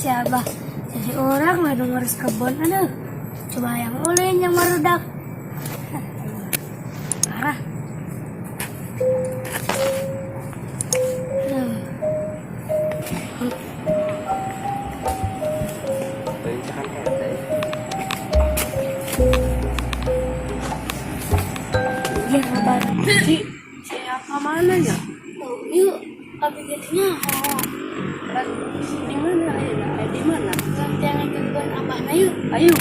Si Abah. Jadi urang lah nu ngurus kebun, aduh. Coba yang ulin yang merudak. Parah. Aduh. Bencana eta ya. Iya, kabar. Si si apa mana ya? Oh, yuk, abi jadinya. Kan di mana ayeuna? Eh, di mana? Ganti yang kebun abahna yuk. Ayo.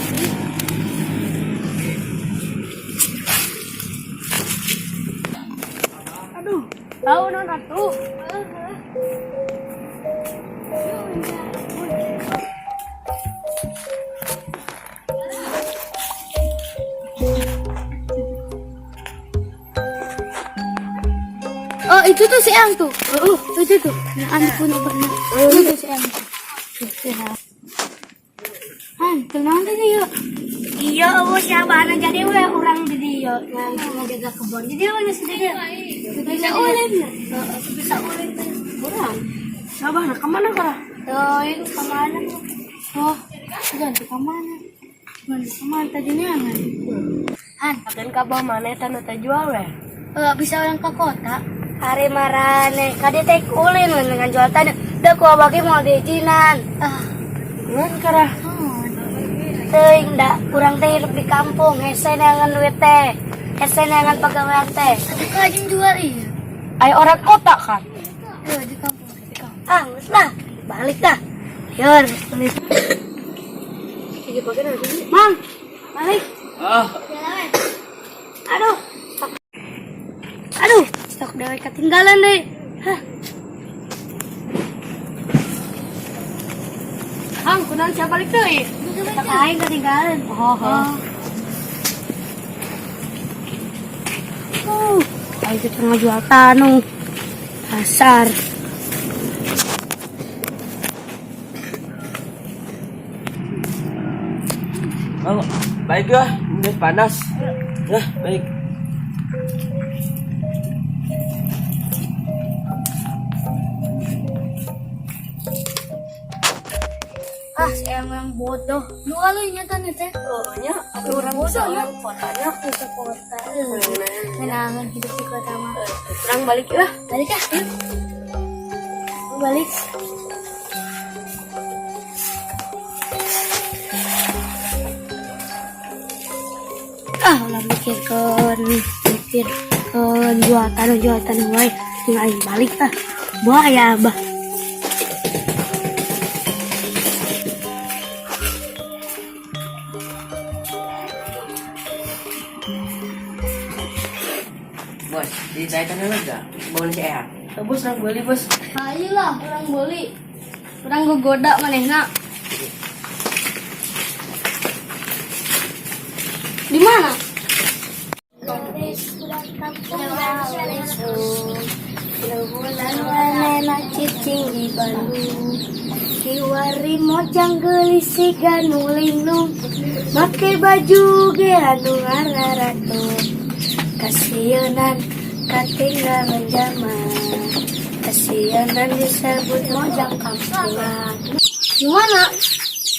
Aduh, tahu non atuh. Yuk, enggak. Oh, itu tuh si Ang tuh. Oh, itu tuh. Nah, anu pun abahna. Itu tuh si Ang. Tuh, si Ang. Han, tenang aja yuk. Iya, oh, si abahna jadi we urang di dieu yang ngajaga kebun. Jadi we geus di dieu. Bisa ulin. Heeh, bisa ulin teh. Urang. Sabah nah kemana kara? Oh, itu kemana? Oh, ganti kemana? Mana kemana tadinya kan? Han, Kan kabah mana eta nu teh jual we? eh, bisa orang ke kota. Hari marane, kade teh ulin we dengan jual tanah. Da ku abah ge mau diizinan. Ah, Ngan kara. Teuing da urang teh hidup di kampung, hese neangan duit teh. Hese neangan pagawean teh. Atuh kajing jual iya. Ayo orang kota kan. Iya, di kampung, di kampung. Ah, geus lah, balik dah. Yor, balik. Mang, balik. Ah, Aduh. Aduh, stok dewe ketinggalan deh. Hah, Hang, kunaon siapa balik deui? Stok aing ketinggalan. Oh, oh. Aing teh tengah jual tanah. Pasar. Oh, baik ya, udah panas. Ya, baik. Ah, si emang bodoh. Nu aluy nya kan teh. Oh, nya, atuh urang bisa Bodoh, ya. orang kotanya. Ke kota. Kenangan hidup di kota mah. Urang balik lah. Balik ah, yuk. Balik. Ah, ulah mikirkeun, mikirkeun jual tanah wae. Tinggal aing balik ah. Buah ya, Abah. Bos, di saya tanah lega. Bangun si Eyang. Eh, bos, urang beli, bos. Ayolah, urang beli. Urang gogoda manehna. Di mana? Bulan manehna cicing di Bandung. Kiwari mojang geulis siga nu linglung. Make baju ge anu ratu. Kasieunan katinggalan zaman. Kasieunan disebut mojang kampungan. Gimana?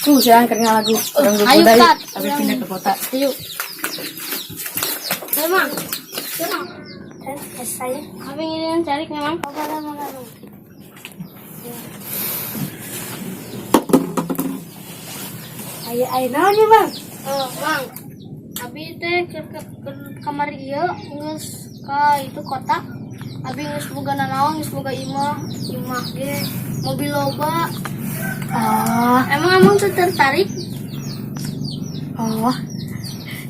Tuh, siang keur lagu. Urang Ayo, gogoda yuk. Kat. Tapi pindah ke kota. Ayo. Memang. Memang. Dan saya. Apa yang ini yang cari memang? Oh, mana, mana. Ayo, ayo, naon nih, Bang? Oh, Mang. Abi teh ke kamar ieu geus ka itu kota. Abi geus boga nanaon, geus boga imah, imah ge mobil loba. Oh, Emang emang tuh tertarik? oh.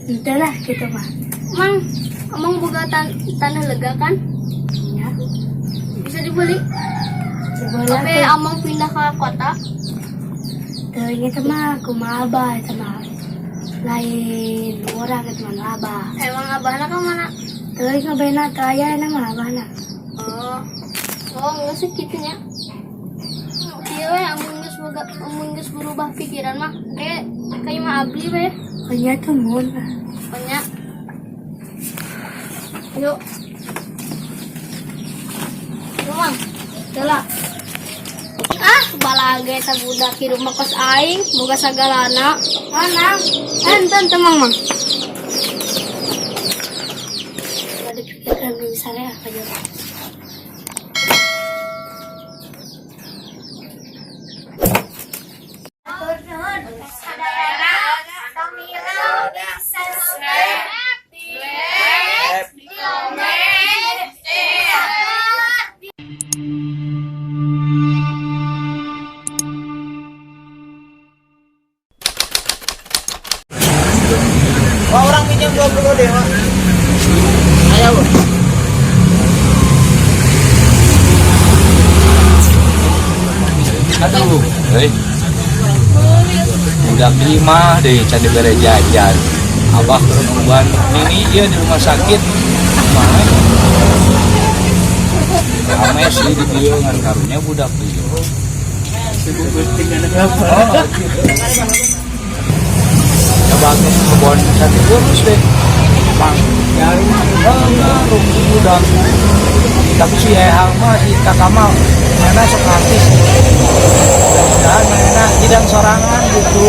Udah lah gitu mah. Mang, emang boga tanah lega kan? Iya. Bisa dibeli. Boleh Tapi tuh. amang pindah ke kota. Teuing itu mah kumaha abah itu mah. Lain orang itu mah abah. Emang abahna ka mana? Teuing ngabena teu aya na mah abahna. Oh. Oh, enggak sih kitu nya. Iya we, amun geus boga amun geus berubah pikiran mah kayak kayak mah abdi we. Oh iya tuh mun. Pokoknya. Yuk. Yuk, Mang. Jalan. Ah, balik. Sakola ge eta budak hirup mah kos aing, boga sagalana. Mana? Enten teu, Mang, Mang. Kalau dipikirkan misalnya apa aja. Wah, urang pinjam 20 deh, Pak. Ayo, Bu. Aduh, hei. Budak lima deh, can dibere jajan. Abah keur nungguan nini ieu di rumah sakit. Kumaha? Rame sih di dieu ngan karunya budak ieu. Oh, gitu. Coba ke kebon sate kurus deh. Bang, nyari oh, budak. Tapi si Ehang mah, si Kakak mah mana sok artis. Mudah-mudahan mana hidang sorangan gitu.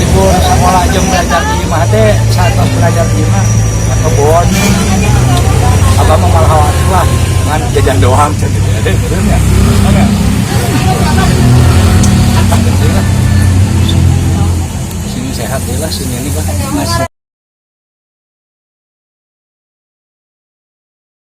Libur sekolah jeung belajar di imah teh, saat belajar di imah ke kebon. Abah mah malah khawatir lah, ngan jajan doang cenah gitu. Ada bener ya? Oke. Ah, penting lah. Sini sehat deh lah, sini ini lah. Mas.